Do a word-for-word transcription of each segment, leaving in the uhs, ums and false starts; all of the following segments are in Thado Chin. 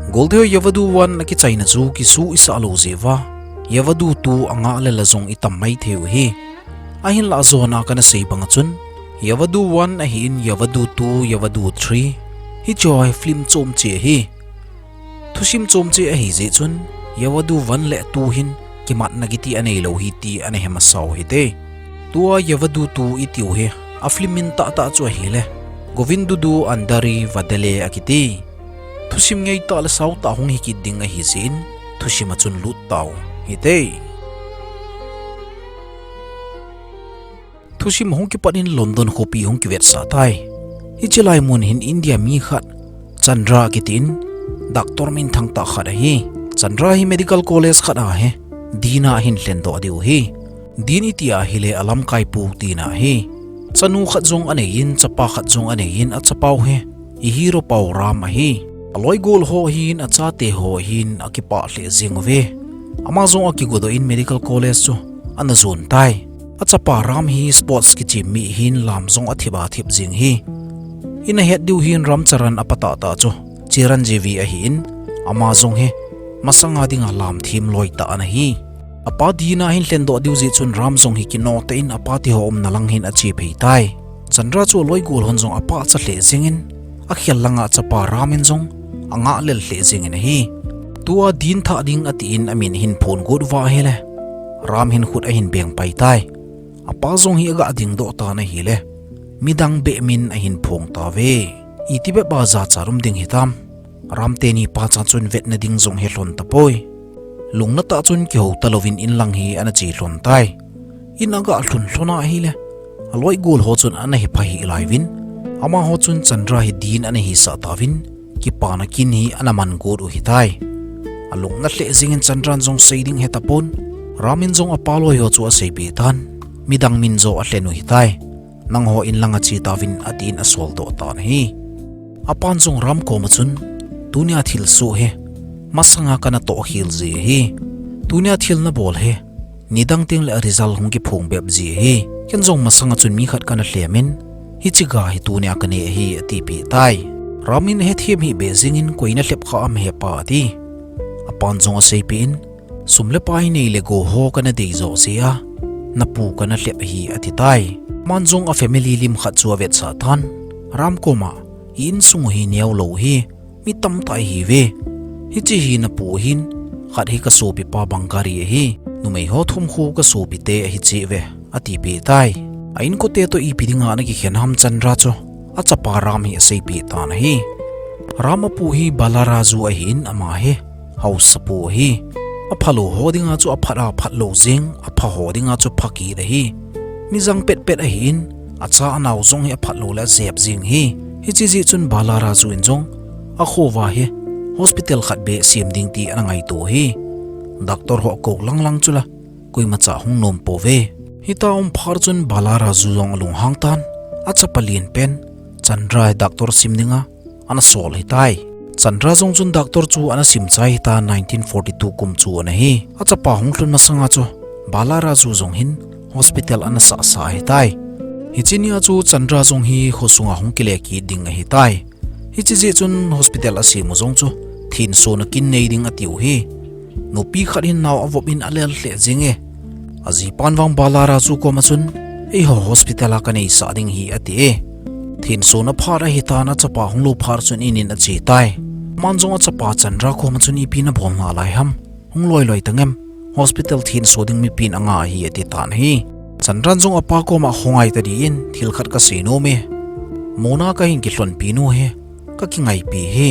Goldie ho Yavadou one akichaina chu kisu isah lou jeh uva, Yavadou two angah lel a jong itam maithei u ahi. Ahinlah jona kana sei bang a chun, Yavadou one ahin Yavadou two, Yavadou three, hicheho hi film chom cheh ahi. Thusim chom cheh ahi jeh chun, Yavadou one le two hin kimatna kiti anei lou ahi ti ana he masa u hite. Tua Yavadou two itiu hi, a film min tahtah chu ahile, Govindou Dou Andari Vadele akiti. Thusim ngeitah le sautah hung hikit ding ahi jeh in, thusim a chun lut tau hite. Thusim hung kipat in London khopi hung kivetsah tai. Hiche laimun hin India mi khat, Chandra akitin, doctor minthang tah khat ahi. Chandra hi medical college khat a hi, Dean a ahin lhendoh diu ahi. Dean iti ahile alamkai pu tina ahi. Chanu khat jong anei in, chapa khat jong anei in, achapau hi, i hero pau Ram ahi. Aloi gol ho hin, achate ho hin, akipah lheh jeng uve. Ama jong akigodoh in medical college chu ana jon tai. Achapa Ram hi sports kichem mi ahin lam jong athip a thip jeng ahi. Ina het diu hin Ram Charan apa tahtah chu Chiranjeevi ahin, ama jong hi masanga dinga lam them loi tah ana hi. Apa Dean a ahin lhendoh diu jeh chun Ram jong hi kino tah in apa teho umna lang hin ache phei tai. Chandra chu aloi gol hon jong apachat lheh jeng in, akhel langa achapa Ram in jong angah lel lheh jeng in ahi. Tua Dean thah ding atin amin ahin phong got uva ahile, Ram hin khut ahin beng pai tai. Apa jong hi aga dingdoh tan ahile, midang beh min ahin phong tauve. Iti bep a jachat um ding hitam. Ram teni pachat chun vetna ding jong helhon tapoi. Lungna tah chun kihou talouvin in lang hi ana che lhon tai. In aga lhun lhon ahile, aloi gol ho chun ana hepha hih lai uvin, amaho chun Chandra hi Dean ana hisah tauvin, kipana kin hi ana man got u hitai. Alungna lheh jeng in Chandra in jong sei ding ahe tapon, Ram in jong apa loi ho chu aseipeh tan, midang min joh alhen u hitai. Nangho in langa che tauvin atin asoldoh tan ahi. Apan jong Ram koma chun, tunia thilsoh hi masanga kana toh khel ji ahi. Tunia thil nabol hi nidang tengle result hung kiphong bep ji ahi. Ken jong masanga chun mi khat kana lhem in, hiche ga hi tunia kanei ahi, atipeh tai. Ram in ahethem hih beh jeng in, koi nalhep kha ham hepa, ati. Apan jong aseipeh in, sum le pai nei le gou ho kana dei joh jeh a, napu kana lhep ahi, ati tai. Aman jong a family lim khat chu avetsah tan, Ram koma, i insung u hi neo lou ahi, mi tamtah ihiuve. Hiche hi napu ahin, khat hi kasopipa Bangari ahi, numei ho thum khu kasopite ahi cheh uve, atipeh tai. A inkote toh ipi dinga ana kikhen ham Chandra chu, achapa Ram hi aseipeh tan ahi. Ram apu hi Balaraju ahin, ama hi haosapu ahi. Aphalou ho dinga chu aphat a phatlou jeng, apha ho dinga chu pha kit ahi. Mijang petpet ahin, acha anao jong hi aphatlou le ajep jeng ahi. Hiche jeh chun Balaraju in jong, akho uva hi hospital khat beh sem ding ti ana ngaito ahi. Doctor ho akou langlang chula, koimacha hung nom pouve. Hita um phat chun Balaraju jong alunghang tan, achapa lenpen, Chandra hi doctor sim dinga ana sol ahitai. Chandra jong chun doctor chu ana sim chai ahitan, nineteen forty-two kum chu ana hi. Achapa hung lhun masanga chu, Balaraju jong hin hospital ana sahsah ahitai. Hiche nia chu Chandra jong hi khosunga hung kile kit ding ahitai. Hiche jeh chun hospital asem u jong chu, thensona kin nei ding atiu ahi. Nupi khat hin nao avop in alel lheh jenge. Ajipan vang Balaraju koma chun, eiho hospital a kaneisah ding ahi, ati e. Thensona phat ahitan, achapa hunglou phat chun in in ache tai. Aman jong achapa Chandra koma chun, ipi nabol nalai ham, hung loiloi tangem, hospital thenso ding mipin anga ahi, ati tan ahi. Chandran jong apa koma, khongai tadin thil khat kasei nom e. Mona kahin kilhonpi nu hi, kakingaipi hi.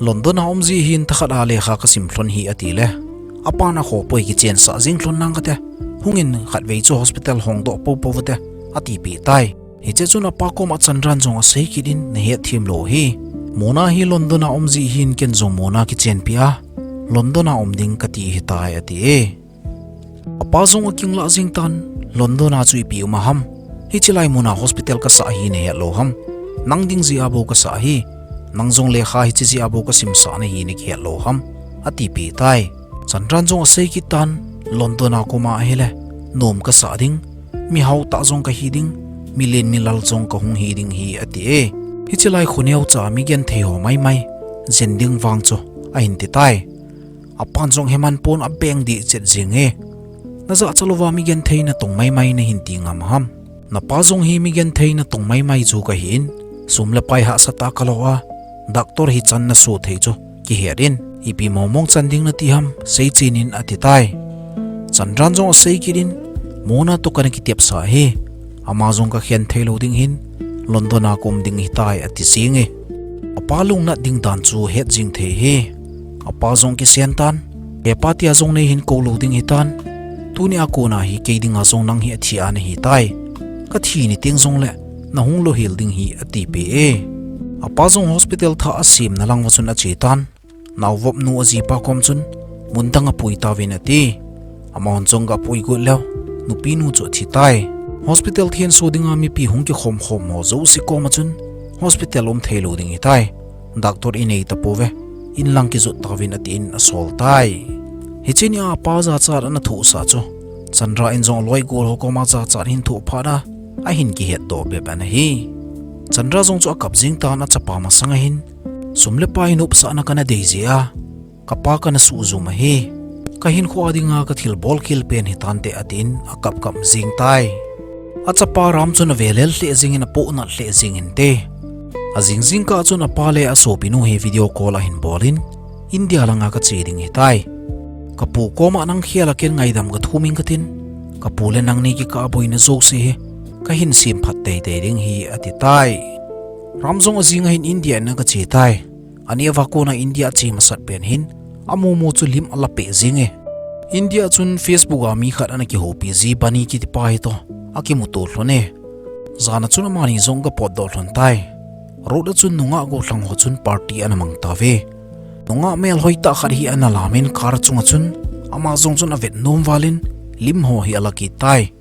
London a um ji hin thakhat a lekha kasim lhon ahi, atile, apan akhoh poi, kichensah jeng lhon nang kate, hungin khatvei chu hospital hongdoh poupou vute, atipeh tai. Hiche chun apa koma Chandran jong asei kit in, nahetthem lou hi, Mona hi London a um ji hin ken jong Mona kichenpi a, London a um ding kati ahitai, ati e. Apa jong akinglah jeng tan, London a chu ipi um a ham, hiche lai muna hospital kasah hi nahet lou ham, nang ding jeh a bou kasah hi, nang jong lekha hiche jeh a bou kasimsah nahi nakihet lou ham, atipeh tai. Chandran jong asei kit tan, London a koma ahile, nom kasah ding, mihao tah jong kahi ding, milen milal jong kahung hi ding ahi, ati e. Hiche lai kho neocha mi genthei ho maimai jen ding vang chu, ahin ti tai. Apan jong heman pon abeng dih chet jing e. Najah cha louva mi genthei natong maimai nahin ti ngam ham? Napa jong hi mi genthei natong maimai chu kahin, sum le pai hahsat a kalo a, doctor hichan naso thei chu kihet in, ipi mongmong chan ding nati ham, seichen in ati tai. Chandran jong asei kit in, Mona toh kana kitepsa hi. Ama jong kakhen thei lou ding hin, London a kaum ding hitai ati jing e. Apa lungnat ding dan chu het jing thei hi. Apa jong kisen tan, hepa tia jong neihin kou lou ding hitan. Tuni a kona hi kei dinga jong nang hi athi a nahi tai. Kathi ni teng jongle, nahung louhel ding hi atipeh e. Apa jong hospital thah asemna lang uva chun ache tan. Naovop nu ajipa kom chun, mun dang a pui tauvin ati. Amahon jong gapui got leu, nupi nu chu athi tai. Hospital thenso dinga mipi hung kikhom khom ho jouse koma chun, hospital um thei lou ding hitai. Doctor inei tapouve, in lang kijot tauvin atin asol tai. Hiche nia apa jachat ana thohsa chu, Chandra in jong aloi gol ho koma jachat ahin thoh phat a, ahin kihetdoh bep ana hi. Chandra jong chu akap jing tan achapa masanga hin, sum le pai nopsahna kana dei jeh a, kapa kana suhjum ahi. Kahinkho a dinga kathil bolkhel pen hitante atin akap kap jing tai. Achapa Ram chun avelel lheh jingin apohnat lheh jing inte. Ajing jingkah chun apa le asopinu hi video call ahin bol in, India langa kache ding hitai. Kapu koma nang khel a ken ngaidam kathum ing katin, kapu le nangni kikah a boina jouse hi kahin semphat teitei ding hi ati tai. Ram jong ajing ahin India in agache tai. Ani ava kona India ache masat pen hin, amumu chu lim alapeh jing e. India chun Facebook a mi khat ana kihoupi ji Bani kitipa hitoh akimuto lhon e. Jana chun amani jong agapotdoh lhon tai. Road a chun nungah gollhang ho chun party ana mang tauve. Nungah melhoi tah khat hi ana lamin car chunga chun, ama jong chun avet nom valin, lim ho hi ala kit tai.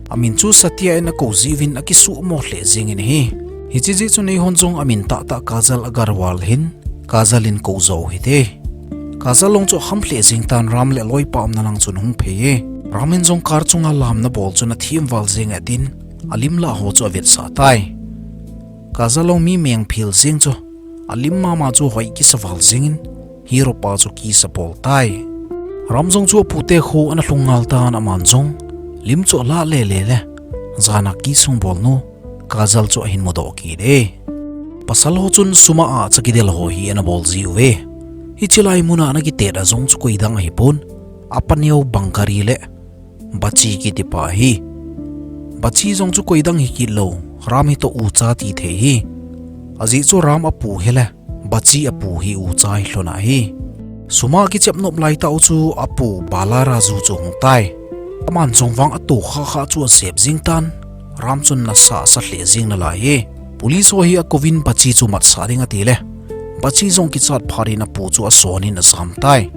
Amin chu Satya in akou jiuvin akisuhmo lheh jingin ahi. Hiche jeh chun eihon jong amin tahtah Kajal Agarwal hin, Kajal in kou jou hite. Kajal jong chu akham lheh jing tan, Ram le aloipa umna lang chun hung phei e. Ram in jong car chunga lamna bol chun athem val jing e atin, alim lah ho chu avetsah tai. Kajal jong mi mengphel jeng chu, alim mama chu hoi kisa val jingin, hero pa chu kiss abol tai. Ram jong chu apute kho ana lhung ngal tan aman jong, lim chu alah lele le, jana kiss ahung bolnu, Kajal chu ahin mudoh kit e. Pasal ho chun sum a acha kidel ho hi ana bol jiuve. Hiche lai muna ana kitet a jong chu koidang ahipon, apa neo Bangari le Bachi kitipa ahi. Bachi jong chu koidang hikit lou, Ram hitoh ucha ti thei ahi. Ajeh chu Ram apu hile, Bachi apu hi ucha hilhon ahi. Sum a kichep nop laitah u chu apu Balaraju chu hung tai. Aman jong vang atoh khakha chu asep jing tan, Ram chun nasa asa lheh jing nalai e. Police ho hi akouvin Bachi chu matsah ding atile, Bachi jong kichat phat in apu chu asonin ajam tai.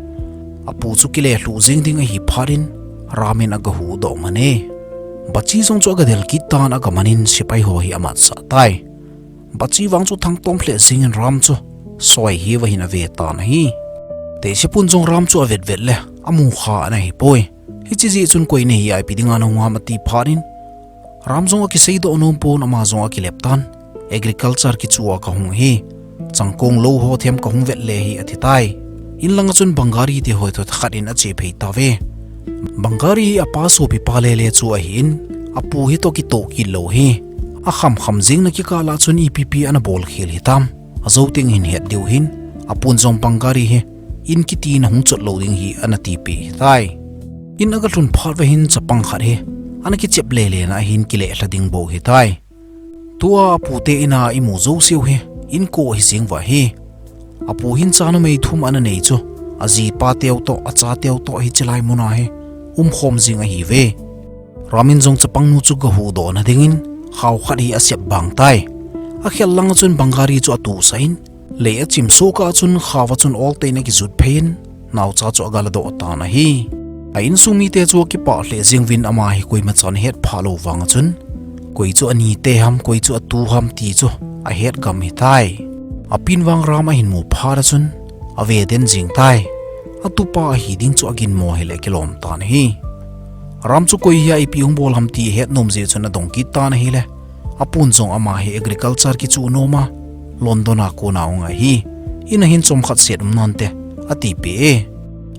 Apu chu kile lhuh jing ding ahi phat in, Ram in agahuhdoh man e. Bachi jong chu agadel kit tan, agamanin sepai ho hi amatsah tai. Bachi vang chu thangtom lheh jingin Ram chu soi hiuva hin ave tan ahi. Tehsepun jong Ram chu avetvet le, amukha ana hipoi. Hiche jeh chun koi nahi a ipi dinga nahung ham ati phat in, Ram jong akiseidoh nom pon ama jong akilep tan, agriculture kichu a kahung ahi. Changkong lou ho them kahung vet le ahi ati tai. In langa chun Bangari ti ho toh thakhat in ache phei tauve. Bangari hi apa sopipa lele chu ahin, apu hitoh kitoh kit lou ahi. Akham kham jingna kikah lah chun ipi ipi ana bolkhel hitam, ajou teng hin het diu ahin, apun jong Bangari hi in kiti nahung chot lou ding hi ana tipeh hitai. In agalhun phat uva hin chapang khat hi ana kichep lele na ahin, kile lha ding bou hitai. Tua apute in a imu jouseu hi inko hijeng uva ahi. Apu hin cha numei thum ana nei chu, ajipa teu toh, acha teu toh hiche lai muna hi umkhom jing ahiuve. Ram in jong chapangnu chu gahuhdoh na dingin khao khat hi asep bang tai. Akhel langa chun Bangari chu atuhsah in, lei achim soh kah chun khaova chun oltei in akijut phei in, naocha chu agaladoh tan ahi. A insung mite chu akipah lheh jeng uvin, ama hi koimachan ahet phah lou vanga chun, koi chu anite ham, koi chu atu ham ti chu ahet gam hitai. Apin vang Ram ahin mu phat a chun, ave den jeng tai. Atupa ahi ding chu aginmo hile akilom tan ahi. Ram chu koi hia ipi hung bol ham ti ahet nom jeh chun adong kit tan ahile, apun jong ama hi agriculture kichu nom a, London a kona hung ahi. In a hin chomkhat set um nante, atipeh e.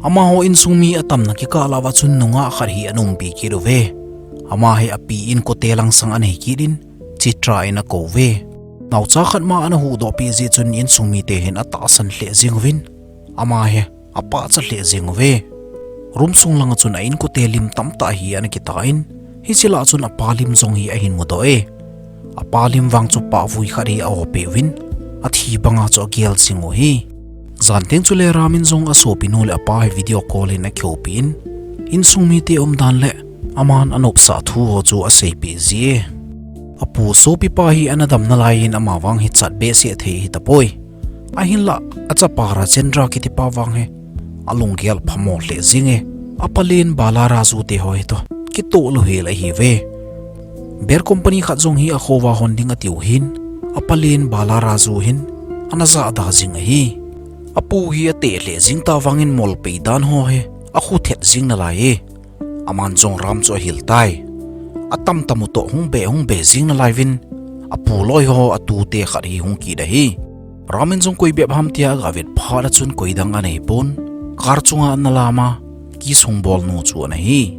Amaho insung mi atamna kikah lah uva chun nungah khat hi ana umpi kit uve. Ama hi api inkote langsang anei kit in, Chitra in akou uve. Naocha khat ma ana huhdoh peh jeh chun insung mite hin atahsan lheh jeng uvin, ama hi apahcha lheh jeng uve. Room sung langa chun a inkote lim tamtah hi ana kitan, hiche lah chun apa lim jong hi ahin mudoh e. Apa lim vang chu pahvui khat hi a-o peh uvin, athi banga chu agel jing u ahi. Jan teng chule Ram in jong asopinu le apa hi video call in akihoupi in, insung mite umdan le aman anopsah thu ho chu aseipeh ji e. Apu sopipa hi ana dam nalai in ama vang hi chat behseh thei hitapoi. Ahinlah achapa Rajendra kitipa vang hi alunggel phamo lheh jeng e. Apa len Bala Raju te ho hi toh kitoh louhel ahiuve. Beer company khat jong hi akhouva hon ding atiu hin, apa len Bala Raju hin ana jahda jing ahi. Apu hi ateh lheh jeng tah vangin molpei dan ho hi akhu thet jeng nalai e. Aman jong Ram chu ahil tai. Atamtam u toh hung be hung be jeng nalai uvin, apu loi ho atute khat hi hung kit ahi. Ram in jong koi bep ham tia aga vet phat a chun koi dang anei pon, car chunga ana lam a, kiss hung bol nu chu ana hi.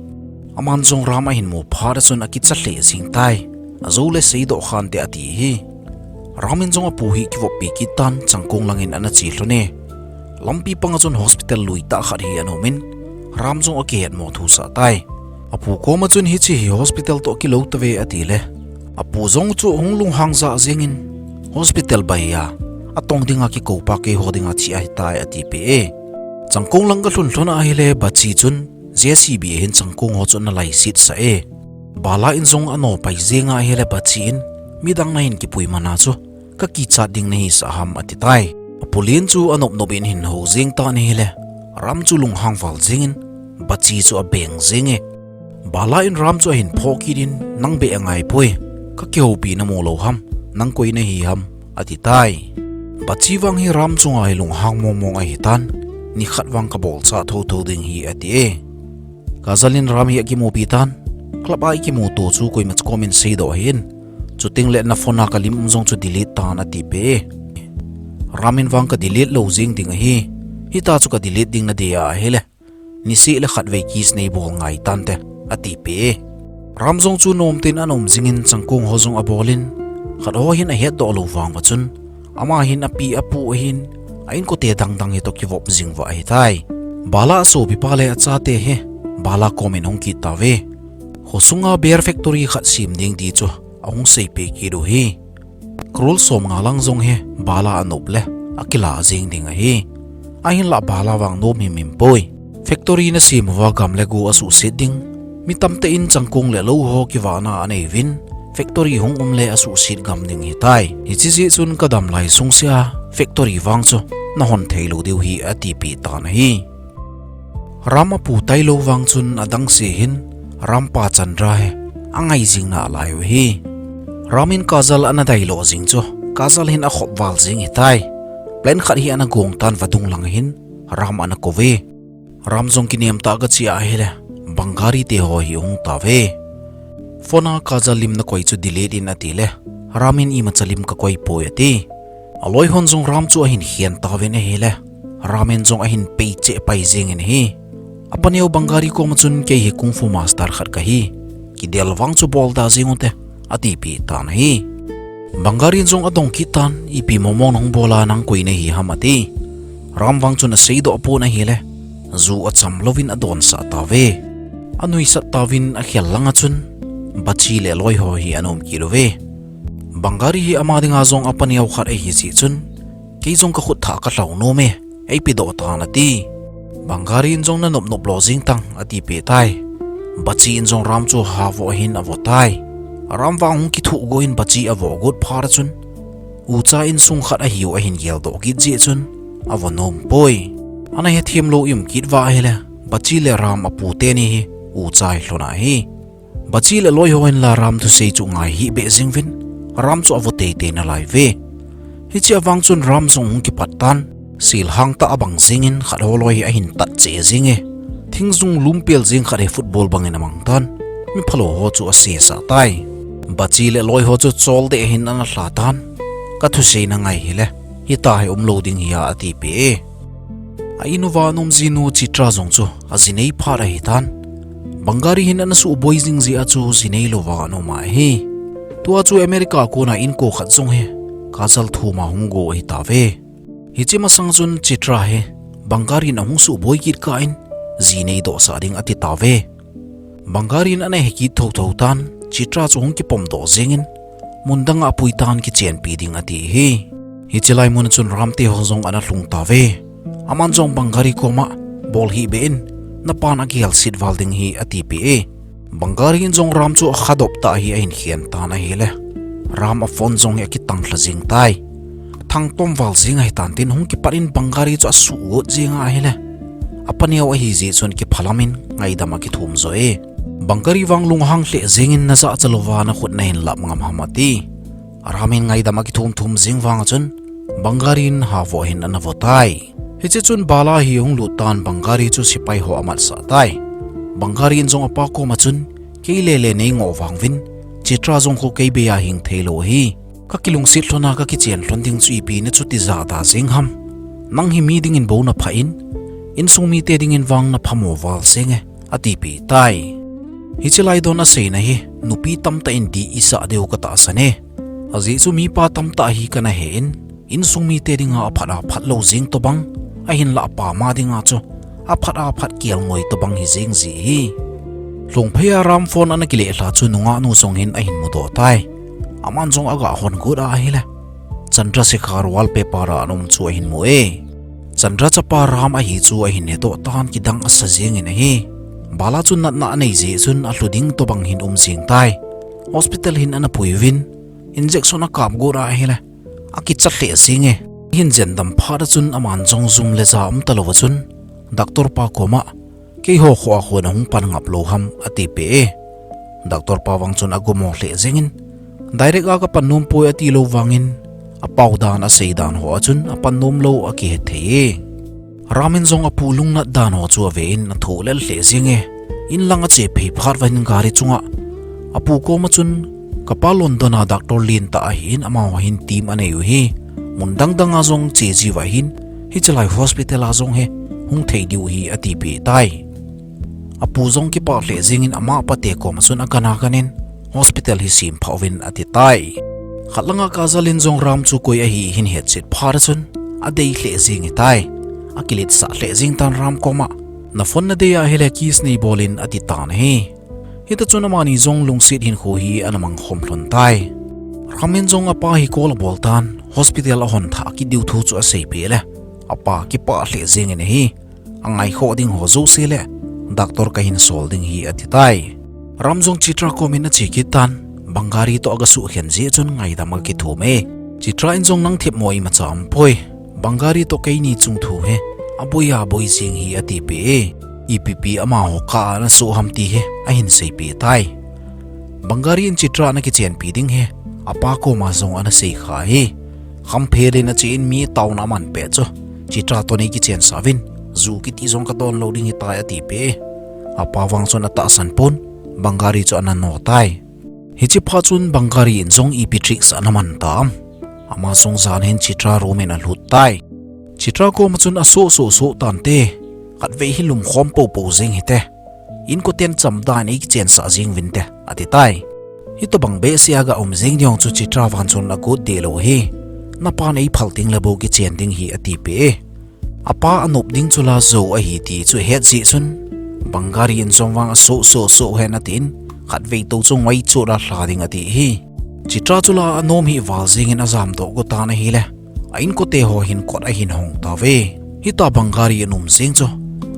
Aman jong Ram ahin mu phat a chun akicha lheh jeng tai. Ajou le seidoh khante ati ahi. Ram in jong apu hi kivoppi kit tan, Changkong langin ana che lhon e. Lampi panga chun hospital lui tah khat hi ana um in, Ram jong akihetmo thusah tai. Apu koma chun hiche hi hospital toh kilou tave atile, apu jong chu hung lunghang jah jeng in, hospital bai a, atong dinga kikoupa keiho dinga che ahitai atipeh e. Changkong lang kalhun lhon ahile Bachi chun J C B hin Changkong ho chu ana laiset sah e. Bala in jong ano pai jeng ahile Bachi in, midang nahin kipui mana chu kakichat ding nahisah ham ati tai. Apu len chu anop nop in ahin hou jeng tan ahile, Ram chu lunghang val jeng in, Bachi chu abeng jeng e. Bala in Ram chu ahin phoh kit in, nang beh angai poi, kakihoupi namu lou ham, nang koi nahi ham, ati tai. Bachi vang hi Ram chunga hi lunghang mong mong ahi tan, nikhat vang kabolchah thotho ding hi ati e. Kajal in Ram hi akimupi tan, club a ikimuto chu koima chu komin seidoh hih in, chuteng le na phone a kalim um jong chu delete tan atipeh e. Ram in vang ka delete lou jeng ding ahi, hita chu ka delete ding nadei ahile, niseh le khatvei kiss neibol ngai tante, atipeh e. Ram jong chu nomten ana um jing in Changkong ho jong abol in, khat ho hin ahetdoh lou vang uva chun, ama hin api apu ahin, a inkote dang dang hi toh kivop jing uva ahitai. Bala asopipa le achate hi Bala komin hung kit tauve. Khosunga beer factory khat sem ding ti chu ahung seipeh kit u ahi. Crore somnga lang jong hi Bala anop le akila jeng ding ahi. Ahinlah Bala vang nom himhim poi. Factory nasem uva gam le go asuhset ding, mi tamtah in Changkong le lou ho kivahna anei uvin, factory hung um le asuhset gam ding ahitai. Hiche jeh chun kadam lai sungsea factory vang chu nahon theilou diu ahi atipeh tan ahi. Ram apu tailou vang chun adangse hin Ram pa Chandra hi angai jing nalai u ahi. Ram in Kajal ana dailoh jing chu Kajal hin akhop val jeng ahitai. Plan khat hi ana gong tan vadung lang hin Ram ana kouve. Ram jong kinem tah a gache ahile, Bangari te ho hi ahung tauve. Phone a Kajal lim nakoi chu delete in atile, Ram in imacha lim kakoi poi ati. Aloi hon jong Ram chu ahin khen tauvin ahile, Ram in jong ahin pei cheh pai jeng in ahi. Apaneo Bangari koma chun kei hi kung fu master khat kahi. Kidel vang chu bolda jeng ute, atipeh tan ahi. Bangari in jong adong kit tan, ipi mong mong nahung bol a nang koi nahi ham ati. Ram vang chun aseidoh pon ahile, ju acham louvin adonsah tauve. Anuisat tauvin akhel langa chun Bachi le aloi ho hi ana um kit uve. Bangari hi ama dinga jong apaneo khat ahi jeh chun, kei jong kakhut thah kalhau nom e, eipedoh tan ati. Bangari in jong nanop nop lo jeng tan atipeh tai. Bachi in jong Ram chu havoh ahin avoh tai. Ram vang hung kithuh go in Bachi avoh got phat a chun, ucha insung khat ahiu ahin geldoh kit jeh chun avoh nom poi. Ana hethem lou i um kit uva ahile, Bachi le Ram apu teni hi ucha hilhon ahi. Bachi le aloi ho hinla Ram thusei chu ngai hih beh jeng uvin, Ram chu avoh teitei nalai uve. Hichea vang chun Ram jong hung kipat tan, silhang tah abang jeng in khat ho loi hi ahin tat cheh jeng e. Thingjung lumpel jeng khat hi football bangin amang tan, mi phalou ho chu asesah tai. Bachi le aloi ho chu choldeh hin ana lha tan, kathusei nangai hile, hita hi umlou ding ahi atipeh e. A in uva ana um jinu Chitra jong chu ajinei phat ahitan. Bangari hin ana suboi jing jeh a chu jinei louva ana um ahi. Tua chu America kona inko khat jong hi Kajal thum a hung go ahitauve. Hiche masang chun Chitra hi Bangari in ahung suboi kit kah in jinei dohsah ding ati tauve. Bangari in ana hekit thotho tan, Chitra chu hung kipom doh jengin, mun danga apui tan kichenpi ding ati hi. Hiche lai mun a chun Ram te ho jong ana lhung tauve. Aman jong Bangari koma, bol hih beh in, napan agel set val ding ahi atipeh e. Bangari in jong Ram chu akhadop tah hi ahin khen tan ahile, Ram a phone jong hi akitang lha jeng tai. Athangtom val jeng ahitan tin hung kipat in Bangari chu asugot jeng ahile, apa neo ahi jeh chun kiphalam in ngaidam akithum jo e. Bangari vang lunghang lheh jengin najahcha louva nakhut nahin lap ngam ham ati. Ram in ngaidam akithum thum jeng vang a chun Bangari in havoh hin ana vo tai. Hiche chun bala hi ahung lut tan Bangari chu sepai ho amatsah tai. Bangari in jong apa koma chun, kei lele nei ngoh vang uvin, Chitra jong khu kei bei a hing thei lou ahi. Kakilungset lhon a kakichen lhon ding chu ipi nachuti jah ta jeng ham. Nang hi mi dingin bou napha in, insung mite dingin vang naphamo val jeng e, atipeh tai. Hiche lai don aseina hi, nupi tamtah in dih isah diu katahsan e. Ajeh chu mipa tamtah hi kana he in, insung mite dinga aphat aphat lou jeng tobang, ahinlah apa ma dinga chu aphat aphat kelngoi tobang hi jeng ji hi. Lhungphei a Ram phone ana kile lha chu nungah nu jong hin ahin mudoh tai. Aman jong aga hon got ahile, Chandrasekhar wallpaper a ana um chu ahin mu e. Chandra chapa Ram ahi chu ahin hedoh tan kidang asa jengin ahi. Bala chu natna anei jeh chun alhu ding tobang hin um jeng tai. Hospital hin ana pui uvin, injection akap got ahile, akichat lheh jeng e. Ahin jendam phat a chun aman jong jum le ja um talouva chun, doctor pa koma, keiho kho a khun ahung pan ngap lou ham atipeh e. Doctor pa vang chun agumo lheh jengin, direct a kapan nom poi atilou vangin, apao dan asei dan ho a chun apan nom lou akihe thei e. Ram in jong apu lungnat dan ho chu ave in athoh lel lheh jeng e. In lang ache phei phat uvin gari chunga apu koma chun, kapa London a doctor lentah ahin amaho hin team anei u ahi. Mun dang dang a jong che jiuva hin, hiche lai hospital a jong hi hung thei diu ahi atipeh tai. Apu jong kipah lheh jengin ama pate koma chun agan agan in, hospital hi sem phah uvin ati tai. Khat langa Kajal in jong Ram chu koi ahi hin hetchet phat a chun, adei lheh jeng ahitai. Akiletsah lheh jeng tan Ram koma, na phone nadei ahile kiss nei bol in ati tan ahi. Hita chun amani jong lungset hinkho hi ana mangkhom lhon tai. Ram in jong apa hi call abol tan, hospital ahon thah kit diu thu chu aseipeh le, apa kipah lheh jengin ahi. Angaikhoh ding ho jouse le, doctor kahin sol ding ahi ati tai. Ram jong Chitra komin ache kit tan, Bangari toh agasuh khen jeh chun ngaidam akithum e. Chitra in jong nang themmo imacha umpoi. Bangari toh keini chung thu hi aboi aboi jeng ahi atipeh e. Ipi pi amaho kah a ana soh ham ti hi ahin seipeh tai. Bangari in Chitra ana kichenpi ding hi apa koma jong ana seikha e. Khamphel in ache in mi taona aman pet chu, Chitra toh nei kichensah uvin, ju kiti jong kadon lou ding ahitai atipeh e. Apa vang chun atahsan pon, Bangari chu ana no tai. Hiche phat chun Bangari in jong ipi tricks ana man tam. Ama jong jan hin Chitra room in alhut tai. Chitra koma chun asoh soh soh tante, khatvei hi lumkhom popo jeng hite. Inkoten chamdan in eikichensah jeng uvinte, ati tai. Hitobang behseh a ga um jeng ding chu Chitra vang chun agot deh lou ahi. Napan eiphal tengle bou kichen ding ahi atipeh e. Apa anop ding chu la jou ahi ti chu ahet jeh chun, Bangari in jong vang asoh soh soh hen atin, khatvei tou chu ngoi chot a lha ding ati ahi. Chitra chu la anom hih val jengin ajamdoh go tan ahile, a inkote ho hin kot ahin hong tauve. Hita Bangari in um jeng chu,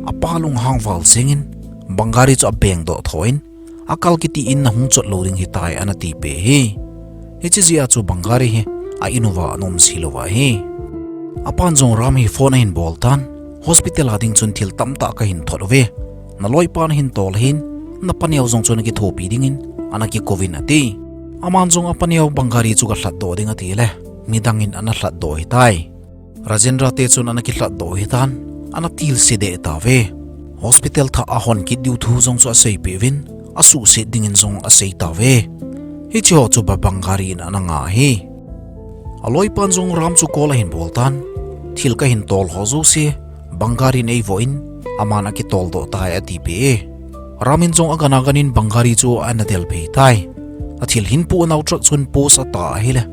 apa lunghang val jengin, Bangari chu abengdoh thou in, akal kiti in nahung chot lou ding ahitai ana tipeh e. Hiche jeh a chu Bangari hi a in uva ana um ji louva ahi. Apan jong Ram hi phone ahin bol tan, hospital a ding chun thil tamtah kahin thot uve. Naloipan ahin tol ahin, napa neo jong chu ana kithopi dingin ana kikou vin ati. Aman jong apa neo Bangari chu galhatdoh ding atile, midang in ana lhatdoh ahitai. Rajendra te chun ana kilhatdoh ahitan, ana tilse deh tauve. Hospital thah ahon kit diu thu jong chu aseipeh uvin, asuhset dingin jong asei tauve. Hiche ho chu Bangari in ana nga ahi. Aloipan jong Ram chu call ahin bol tan, thil kahin tol ho jouse, Bangari in eivoh in, aman akitol doh tai atipeh e. Ram in jong agan agan in Bangari chu ana delphei tai. Athil hinpo anao truck chun post ata ahile,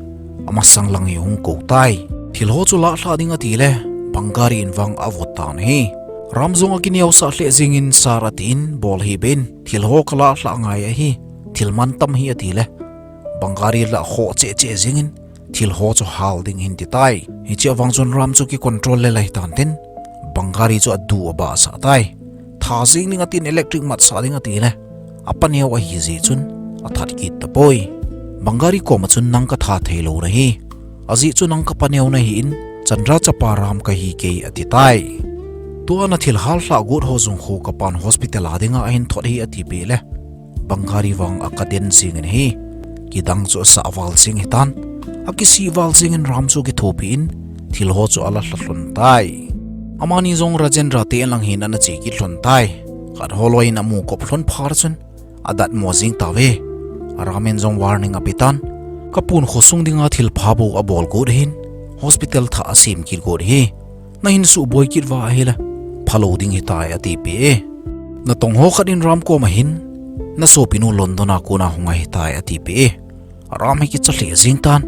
amasang lang hi hung kou tai. Thil ho chu lahthah ding atile, Bangari in vang avot tan ahi. Ram jong akineosah lheh jengin sir atin, bol hih beh in, thil ho kalahthah ngai ahi, thil mantam hi atile, Bangari lah khoh cheh cheh jengin, thil ho chu hal ding ahin ti tai. Hichea vang chun Ram chu kicontrol lel ahitan tin, Bangari chu adu abahsah tai. Tha jeng ding atin, electric matsah ding atile, apaneo ahijeh chun athat kit tapoi. Bangari koma chun nang katha theilou nahi, ajeh chu nang kapaneo nahi in, Chandra chapa Ram kahi kei ati tai. Tua nathil hallhah got ho jong khu kapan hospital a dinga ahin thot ahi atipeh le, Bangari vang akiden jengin ahi. Kidang chu asah val jeng ahitan, akisih val jengin Ram chu akithopi in, thil ho chu alah lha lhon tai. Amani jong Rajendra te lang hin ana che kit lhon tai. Khat ho loi in amu kop lhon phat chun, adatmo jeng tauve. Ram in jong warning apetan, kapun khosung dinga thilpha bou abol got ahin, hospital thah asem kit got ahi. Nahin suboi kit uva ahile, phalou ding ahitai atipeh e. Natong ho khat in Ram koma hin, nasopinu London a kona hung ahitai atipeh e. Ram hi kicha lheh jeng tan,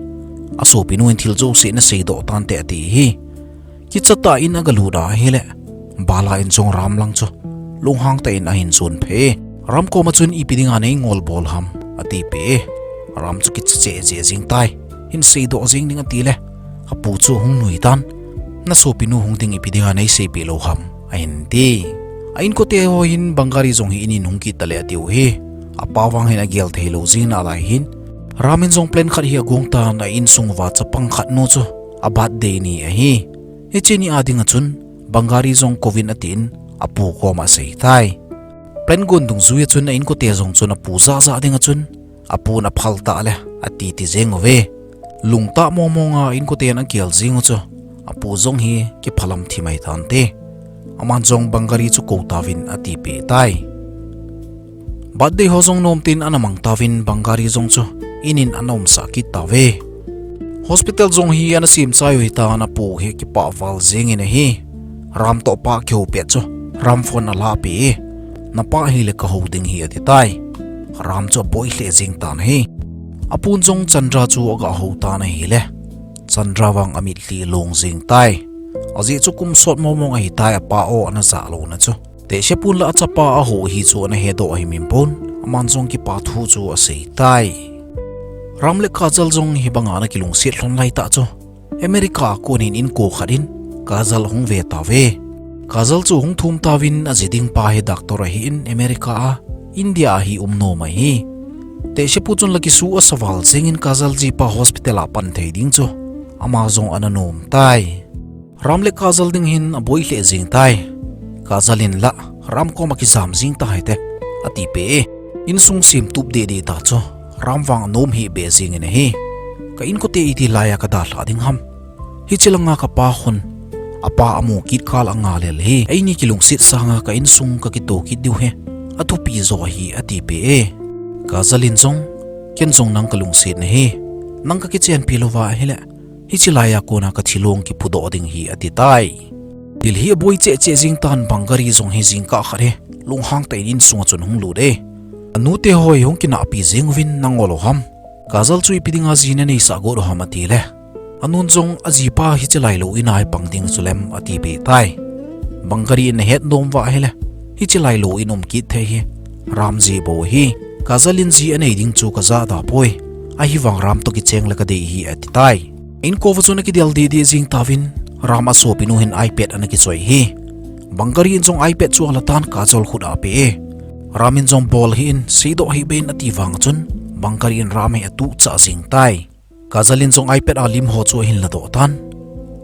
asopinu in thil jouse naseidoh tante ati ahi. Kicha tah in agalut ahile, bala in jong Ram lang chu lunghang tah in ahin jon phei e. Ram koma chun ipi dinga neingol bol ham atipeh e. Ram chu kicha cheh cheh jeng tai. Hin seidoh jeng ding atile, apu chu hung nui tan, nasopinu hung ding ipi dinga neiseipeh lou ham ahin ti. A inkote ho hin Bangari jong hi inin hung kit tale atiu ahi. Apa vang hin agel theilou jeng nalai hin, Ram in jong plan khat hi agong tan, a insung uva chapang khat nu chu a birthday ni ahi. Hiche ni a dinga chun Bangari jong kouvin atin, apu koma asei tai. Plan gon dungjuia chun a inkote jong chun apu jah jah dinga chun, apun aphal tah le, ati ti jeng uve. Lungtah mong monga inkoten agel jeng u chu, apu jong hi kiphalam thim ahitante. Aman jong Bangari chu kou tauvin atipeh tai. Birthday ho jong nomtin ana mang tauvin Bangari jong chu inin ana umsah kit tauve. Hospital jong hi ana sem chai u ahitan, apu hi kipah val jengin ahi. Ram toh apa kihou pet chu, Ram phone alahpeh e. Napa hile kahou ding ahi ati tai. Ram chu aboi lheh jeng tan ahi. Apun jong Chandra chu agahou tan ahile, Chandra vang amitlhi long jeng tai. Ajeh chu kum sot mong mong ahitai, apa o ana jah louna chu. Tehse pun lah achapa ahou ahi chu ana hedoh ahimhim pon, aman jong kipa thu chu asei tai. Ram le Kajal jong hibanga ana kilungset lhon laitah chu, America a konin inko khat in Kajal ahung ve tauve. Kajal chu ahung thum tauvin, aji ding pa hi doctor ahin America a, India a hi um nom ahi. Tehse pu chun la kisu asa val jengin Kajal jipa hospital a pan thei ding chu ama jong ana nom tai. Ram le Kajal ding hin aboi lheh jeng tai. Kajal in lah, Ram koma kijam jeng tahite, atipeh e. Insung semtup deh deh ta chu, Ram vang anom hih beh jengin ahi. Ka inkote iti laiya kadalhah ding ham? Hiche langa kapa khun, apa amu kit kal anga lel hi, eini kilungset sanga ka insung kakito kit diu hi athupi jo ahi, atipeh e. Kajal in jong, ken jong nang kalungset nahi. Nang kakichenpi louva ahile, hiche laiya kona kathilong kipudoh ding ahi, ati tai. Thil hi aboi cheh cheh jeng tan, Bangari jong hi jingkah khat hi lunghang tah in insunga chun ahung lut e. Anute ho hi hung kinahpi jeng uvin, nangol u ham? Kajal chu ipi dinga ji naneisah got u ham, atile, anun jong ajipa hiche lailou ina hi pang ding chu lem, atipeh tai. Bangari in ahet nom uva ahile, hiche lailou in um kit thei hi Ram jeh bou ahi. Kajal in ji anei ding chu kajah da poi. Ahivang Ram toh kicheng le kadei ahi, ati tai. Inko uva chun akidel deh deh jeng tauvin, Ram asopinu hin iPad ana kichoi hi. Bangari in jong iPad chu ala tan, Kajal khut a ape e. Ram in jong bol hih in, seidoh hih beh in, ati vang chun, Bangari in Ram hi atuhchah jeng tai. Kajal in jong iPad a lim ho chu ahin ladoh tan,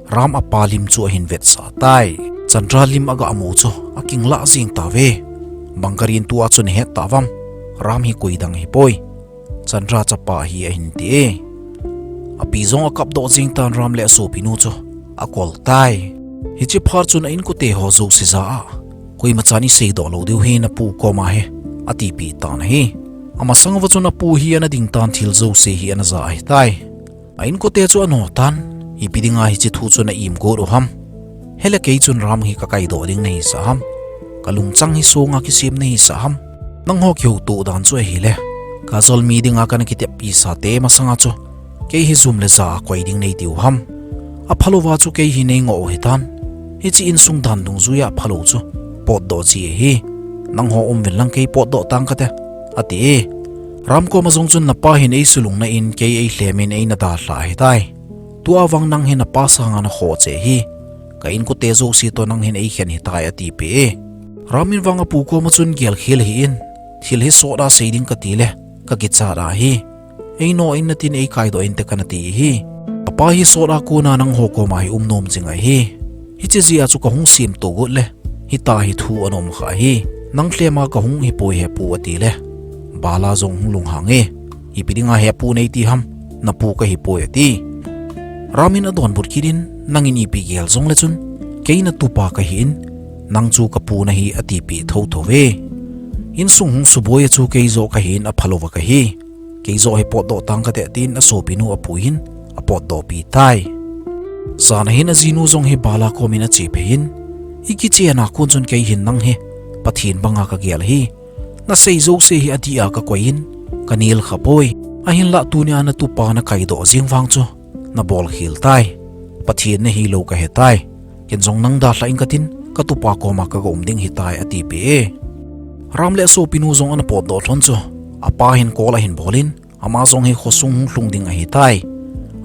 Ram apa lim chu ahin vetsah tai. Chandra lim agamu chu akinglah jeng tauve. Bangari in tua chun ahet tauvam, Ram hi koidang ahipoi, Chandra chapa ahi, ahin ti e. Api jong akapdoh jeng tan, Ram le asopinu chu akol tai. Hiche phat chun a inkote ho jouse jah a, koimachan iseidoh lou diu hi napu koma hi, atipeh tan ahi. Amasang uva chun apu hi ana ding tan, thil jouse hi ana ja ahitai. A inkote chu ano tan, ipi dinga hiche thu chu na im got u ham? Hele kei chun Ram hi ka kaidoh ding nahi sah ham? Ka lungchang hi songa kisem nahi sah ham? Nangho kihouto dan chu ahile, Kajol mi dinga kana kiteppi sate masanga chu kei hi jum le ja a koi ding nei tiu ham? Aphalouva chu kei hi nei ngoh u hitan. Hiche insung dan dungjuia aphalou chu potdoh ji ahi. Nangho um vin lang kei potdoh tang kate, ati e. Ram koma jong chun, napa hin eisulungna in kei eilhemin eina dalha ahitai. Tua vang nang hi napa sanga nakhoh cheh hi. Ka inkote jouse toh nang hin eikhen hitai, atipeh e. Ram in vang apu koma chun, gelkhel hih in, thil hi sot a sei ding kati le, kakichat ahi. Einoh in natin eikaidoh inte kana ti hi. Apa hi sot a kona nangho koma hi um nom jing ahi. Hiche jeh a chu kahung semtoh got le, hitia hi thu ana um kha hi. Nang lhema kahung hipoi he pu, ati le, Bala jong hung lunghang e. Ipi dinga he pu neiti ham? Napu kahipoi, ati. Ram in adonbut kit in, nangin ipi gel jongle chun, kei natupa kahin, nang chu kapu nahi, atipeh thotho e. Insung hung suboi a chu kei joh kahin aphalouva kahi. Kei joh hi potdoh tang kate, tin asopinu apu hin apotdohpi tai. Jan a hin ajinu jong hi Bala komin achephei in, ikichen a kon chun kei hin nang hi Pathen banga kagel ahi. Nasei jouse hi adih a kakoi in, kanel khapoi. Ahinlah tunia natupa nakaidoh jeng vang chu nabolkhel tai. Pathen nahilou kahetai. Ken jong nang dalhah ing katin, katupa koma kaga um ding hitai, atipeh e. Ram le asopinu jong ana potdoh lhon chu, apa hin call ahin bol in, ama jong hi khosung hung lhung ding ahitai.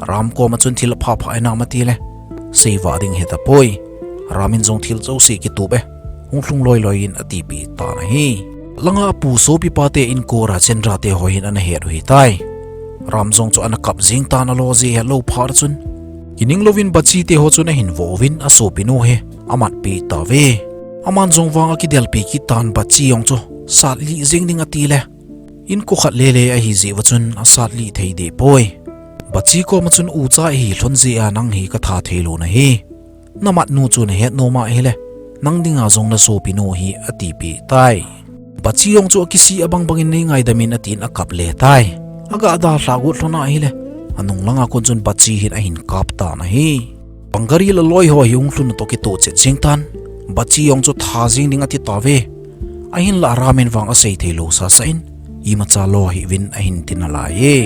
Ram koma chun thil apha pha hinam atile, seivah ding hitapoi. Ram in jong thil jouse kitup e, hung lhung loiloi in atipeh tan ahi. Langa apu sopipate inkora Chandra te ho hin ana het u hitai. Ram jong chu ana kap jeng tan, alo jeh hetlou phat chun, kining louvin Bachi te ho chun ahin vo uvin asopinu hi amatpeh tauve. Aman jong vang akidelpi kit tan, Bachi jong chu satlih jeng ding atile, inko khat lele ahijeh uva chun asatlih thei deh poi. Bachi koma chun, ucha ihi lhon jeh a nang hi katha theilou nahi. Namatnu chu nahet nom ahile, nang dinga jong nasopinu hi, atipeh tai. Bachi jong chu akisih abang bangin, neingaidam in, atin akap le tai. Aga dalhah got lhon ahile, anung langa kon chun Bachi hin ahin kap tan ahi. Bangari le aloi ho hi hung lhun natoh kitoh chet jeng tan. Bachi jong chu tha jeng ding ati tauve. Ahinlah Ram in vang asei theilou sasa in, imacha lo hih uvin ahin ti nalai e.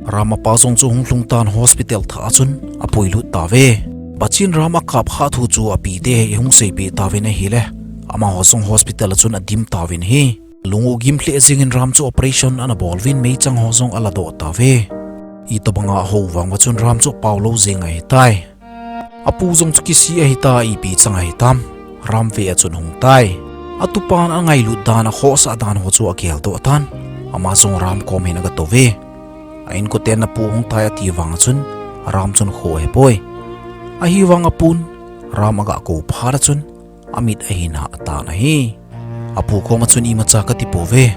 Ram apa jong chu hung lhung tan, hospital thah a chun apuilut tauve. Bachin Ram akap khah thu chu apite hi hung seipeh tauvin ahile, amaho jong hospital a chun adim tauvin ahi. Lung u gim lheh jengin Ram chu operation ana bol uvin, meichang ho jong aladoh tauve. Itobanga ahou vang uva chun Ram chu apaulou jeng ahitai. Apu jong chu kisih ahita, ipi chang ahitam. Ram ve a chun ahung tai. Atupan angailut dan, akhohsah dan ho chu ageldoh tan. Ama jong Ram kom hin agatouve. A inkoten, napu ahung tai, ati vang a chun, Ram chun kho ahepoi. Ahivang apun Ram agakou phat a chun amit ahin hah tan ahi. Apu koma chun, imacha kati pouve.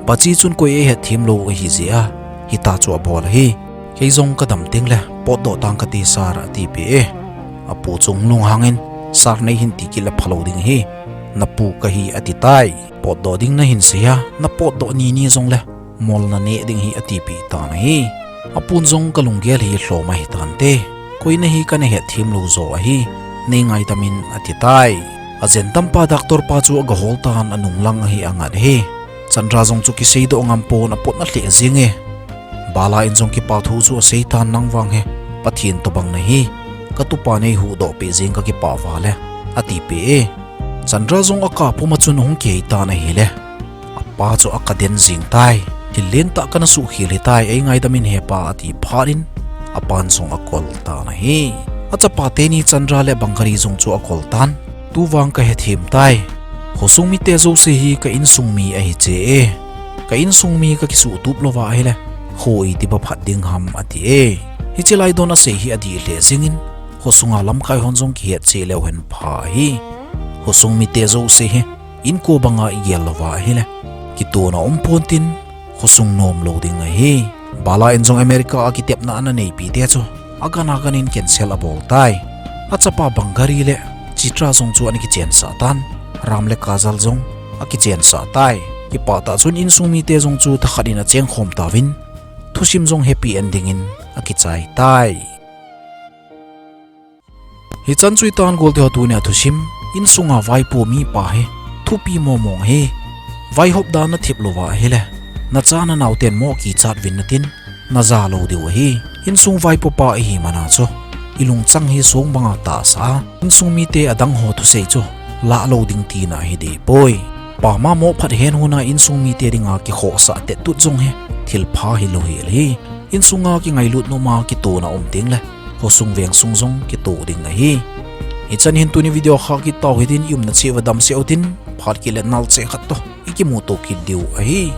Bachi chun koi eihetthem lou ahijeh a hitia chu abol ahi. Kei jong kadam tengle potdoh tang kate sir, atipeh e. Apu chu ahung lunghang in, sir neihin ti kit le phalou ding ahi. Napu kahi, atitai. Potdoh ding nahin sei a, napotdoh nini jongle mol naneh ding ahi, atipeh tan ahi. Apun jong, kalunggel hi lhom ahitante. Koi nahi kana hetthem lou jo ahi. Neingaidam in, atitai. Ajen tampa doctor pa chu agahol tan, anung lang ahi angat ahi. Chandra jong chu kiseidoh ngampon, apotna lheh jenge. Bala in jong kipathu chu aseitan, nang vang hi Pathen tobang nahi. Katupa neihuhdoh peh jeng kakipah val e, atipeh e. Chandra jong akap puma chun ahung kiheitan ahile, apa chu akaden jeng tai. Thil lentah kana suhkhel hitai, eingaidam in hepa, ati phat in apan jong akol tan ahi. Achapa teni Chandra le Bangari jong chu akol tan. Tuvang kahethem tai. Khosung mite jouse hi ka insung mi ahi cheh e. Ka insung mi kakisuhtup louva ahile, kho itipa phat ding ham, ati e. Hiche laidon asei hi adih lheh jengin, khosunga lamkai hon jong kihet cheh leu hen pha ahi. Khosung mite jouse hi inko banga igel louva ahile, kitona umpon tin, khosung nomlou ding ahi. Bala in jong America a kitepna ana neipite chu agan aganin cancel abol tai. Achapa Bangari le Chitra jong chu ana kichensah tan. Ram le Kajal jong akichensah tai. Kipahtah chun insung mite jong chu thakhat in achengkhom tauvin, thusim jong happy ending in akichai tai. Hichan chu hitan golte ho, tunia thusim, insunga vaipo mipa hi thupi momong ahi. Vaihop dan nathip louva ahile, nacha nanaoten mo kichat uvin natin, naja lou diu ahi. Insung vaipopa ihi mana chu, ilungchang hi song banga tahsa a, insung mite adang ho thusei chu lah lou ding tina ahi dehpoi. Pama mo phat hen huna insung mite dinga kikhohsah tettut jong hi thilpha hilou hel ahi. Insunga kingailut noma kitona um tengle, khosung vengsung jong kito ding ahi. Hichan hin tuni video kha kit tau hitin, iumna cheh uva damsel utin, phat kit le nal cheh khat toh ikimuto kit diu ahi.